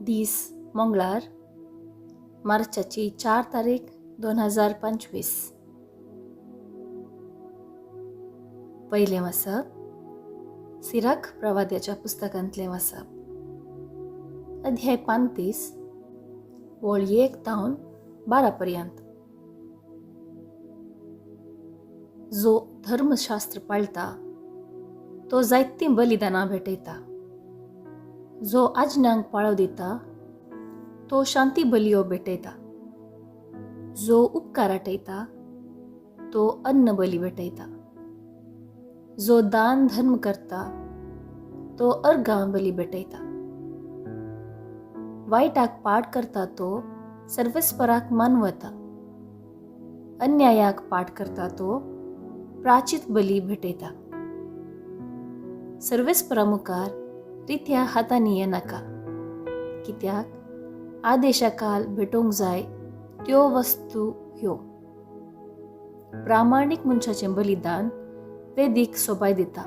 दीस मंगळार, मार्चाची 4 तारीख 2025. पयलें वाचप सिराख प्रवाद्याच्या पुस्तकांतलें वाचप, अध्याय 35, वळ 1 तावन 12 पर्यंत. जो धर्मशास्त्र पाळटा तो जायतीं बलिदानां भेटयता, जो आज्ञांक पाळो दिता तो शांती बलियो भेटयता, जो उपकार आटयता तो अन्न बली भेटयता, जो दान धर्म करता तो अर्गां बली भेटयता. वायटाक पाठ करता तो सर्वेस्पराक मानवता, अन्यायाक पाठ करता तो प्राचीत बली भेटयता. सर्वेस्परा मुखार रित्या हातांनी येनाका, कित्याक आदेशाकाल भेटोवंक जाय त्यो वस्तू ह्यो. प्रामाणीक मनशाचें बलिदान वेदीक सोबाय दिता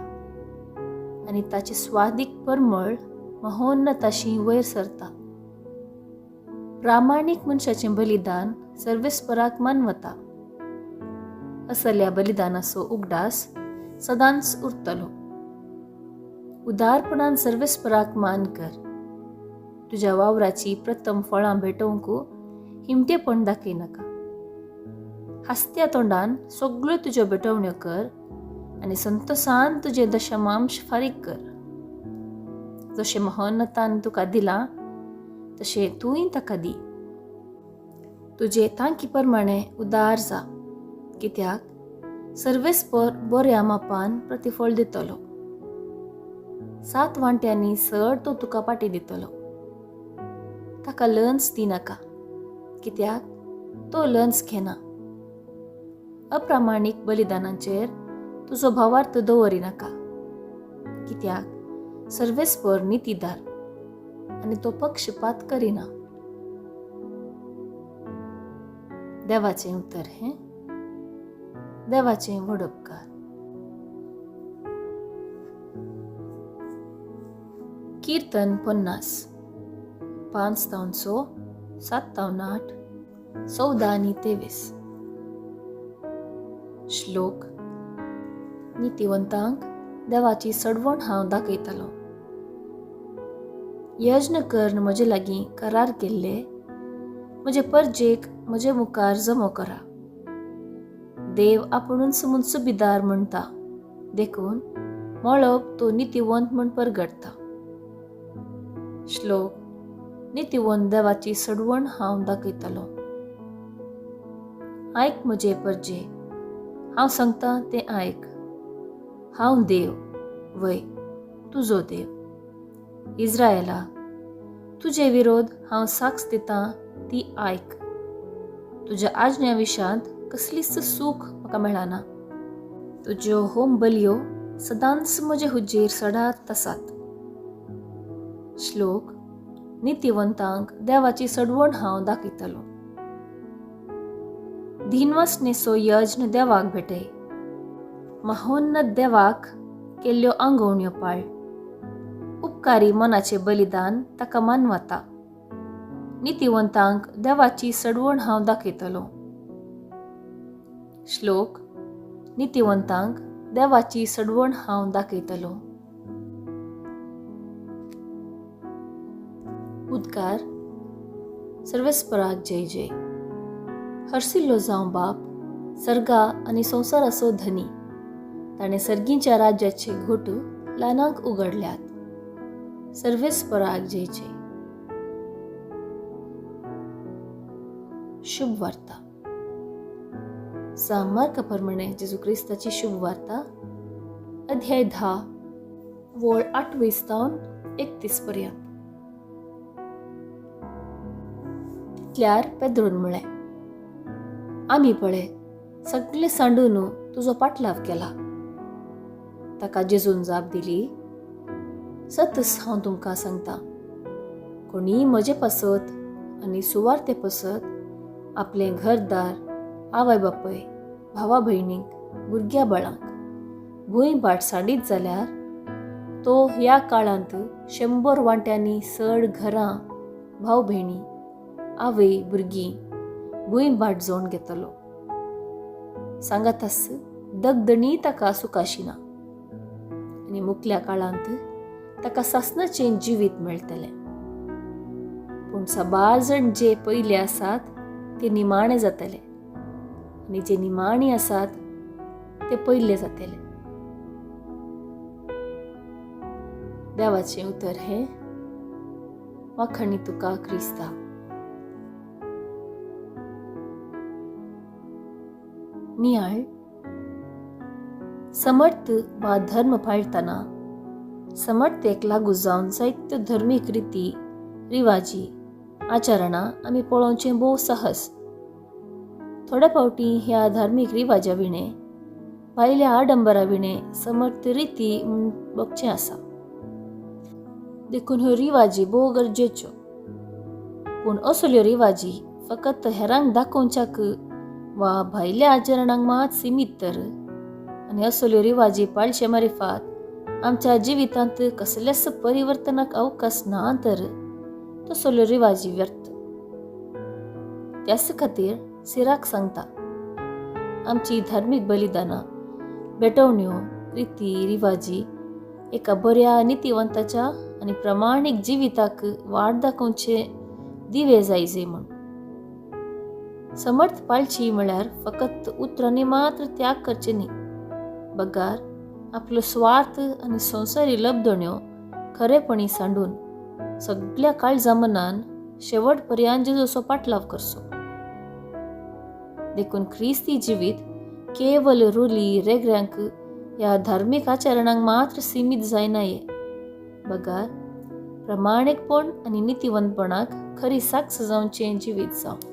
आनी ताचे स्वादीक परमळ महोन्नताशी वयर सरता. प्रामाणीक मनशाचें बलिदान सर्वेस्पराक मानवता, असल्या बलिदानाचो उगडास सदांच उरतलो. उदारपणान सर्वेस्पराक मान कर, तुज्या वावराची प्रथम फळां भेटोवंक हिमटेपण दाखयनाका. हासत्या तोंडान सगळ्यो तुज्यो भेटवण्यो कर आनी संतोसान तुजें दशमांश फारीक कर. जशें महोन्नतान तुका दिलां तशें तूंय ताका दी. तुजे तांकी प्रमाणे उदार जा, कित्याक सर्वेस्पर बऱ्या मापान प्रतिफळ दितलो. 7 वांट्यांनी चड तो तुका पाटी दितलो. ताका लंच दिनाका, कित्याक तो लंच घेना. अप्रामाणीक बलिदानांचेर तुजो भावार्थ दवरिनाका, कित्याक सर्वेस्पर नितीदार आनी तो पक्षपात करिना. देवाचें उतर हें, देवाचें व्हड उपकार. कीर्तन 50, 5 तावन 6, 7 तावन 8, 14 आनी 23. श्लोक. नितीवंतांक देवाची सडवण हांव दाखयतलो. यज्ञ कर्ण म्हजे लागीं करार केल्ले म्हजे परजेक म्हजे मुखार जमो करा. देव आपुणूच मुन्सुबीदार म्हणटा, देखून मळब तो नितीवंत म्हण परगटता. श्लोक. नितीवंत देवाची सडवण हांव दाखयतलो. आयक म्हजे परजे, हांव सांगता तें आयक. हांव देव, वय तुजो देव. इज्रायला, तुजे विरोध हांव साक्ष दितां ती आयक. तुज्या आज्ञा विशांत कसलीच सूख म्हाका मेळना. तुज्यो होम बलयो सदांच म्हजे हुजेर सडात आसात. श्लोक. नितीवंतांक देवाची सडवण हांव दाखयतलो. दिनवासनेचो यज्ञ देवाक भेटय, महोन्नत देवाक केल्ल्यो आंगवण्यो पाळ. उपकारी मनाचें बलिदान ताका मानवता. नितीवंतांक देवाची सडवण हांव दाखयतलो. श्लोक. नितीवंतांक देवाची सडवण हांव दाखयतलो. उद्गार. सर्वेस्पराक जय जय. हर्सिल्लो जावं बाप, सर्गा आनी संवसाराचो धनी. ताणें सर्गींच्या राज्याचे घोट ल्हानांक उगडल्यात. सर्वेस्पराक जय जय. शुभ वार्ता. सांत मार्का प्रमाणे जेजू क्रिस्ताची शुभ वार्ता, अध्याय 10, वळ 28 तावन 31 पर्यंत. तितल्यार पेद्रून म्हळें, आमी पळय सगळे सांडून तुजो पाटलाव केला. ताका जेजून जाप दिली, सतच हांव तुमकां सांगता, कोणीय म्हजे पासत आनी सुवार्ते पासत आपलें घरदार, आवय बापूय, भावा भयणींक, भुरग्या बाळांक भूंय भाट सांडीत जाल्यार तो ह्या काळांत 100 वांट्यांनी चड घरां, भाव भयणी, आवय भुरगीं, भूंय भाट जोण घेतलो. सांगातास दगदणी ताका सुखाशिना आनी मुखल्या काळांत ताका सासणाचें जिवीत मेळटलें. पूण साबार जाण जे पयले आसात ते निमाणे जातले आनी जे निमाणे आसात ते पयले जातले. देवाचें उतर हें. वाखाणी तुका क्रिस्ता. नियाळ. समर्थ वा धर्म पाळटना समर्थेक लागू जावन जायत्यो धर्मीक रिती रिवाजी आचरणां आमी पळोवचें भोव सहज. थोड्या फावटी ह्या धार्मीक रिवाजा विणें, भायल्या आडंबरा विणें समर्थ रिती म्हूण बगचें आसा. देखून ह्यो रिवाजी भोव गरजेच्यो. पूण असल्यो रिवाजी फकत हेरांक दाखोवच्याक वा भायल्या आचरणांक मात सिमीत तर आनी असल्यो रिवाजी पाळशे मारिफात आमच्या जिवितांत कसल्याच परिवर्तनाक अवकाश ना तर तसल्यो रिवाजी व्यर्थ. त्याच खातीर सिराक सांगता, आमची धार्मीक बलिदानां, भेटवण्यो, रिती रिवाजी एका बऱ्या नितीवंताच्या आनी प्रमाणीक जिविताक वाट दाखोवचे दिवे जायजे म्हूण. समर्थ पाळची म्हळ्यार फकत उतरांनी मात्र त्याग करचे न्ही, बगार आपलो स्वार्थ आनी संवसारी लब्धण्यो खरेपणी सांडून सगळ्या काळजा मनान शेवट पर्यंत जेजूचो पाटलाव करचो. देखून क्रिस्ती जिवीत केवल रुली रेगऱ्यांक ह्या धार्मीक आचरणांक मात्र सिमीत जायना, बगार प्रमाणीकपण आनी नितीवंतपणाक खरी साक्ष जावचें जिवीत जावं.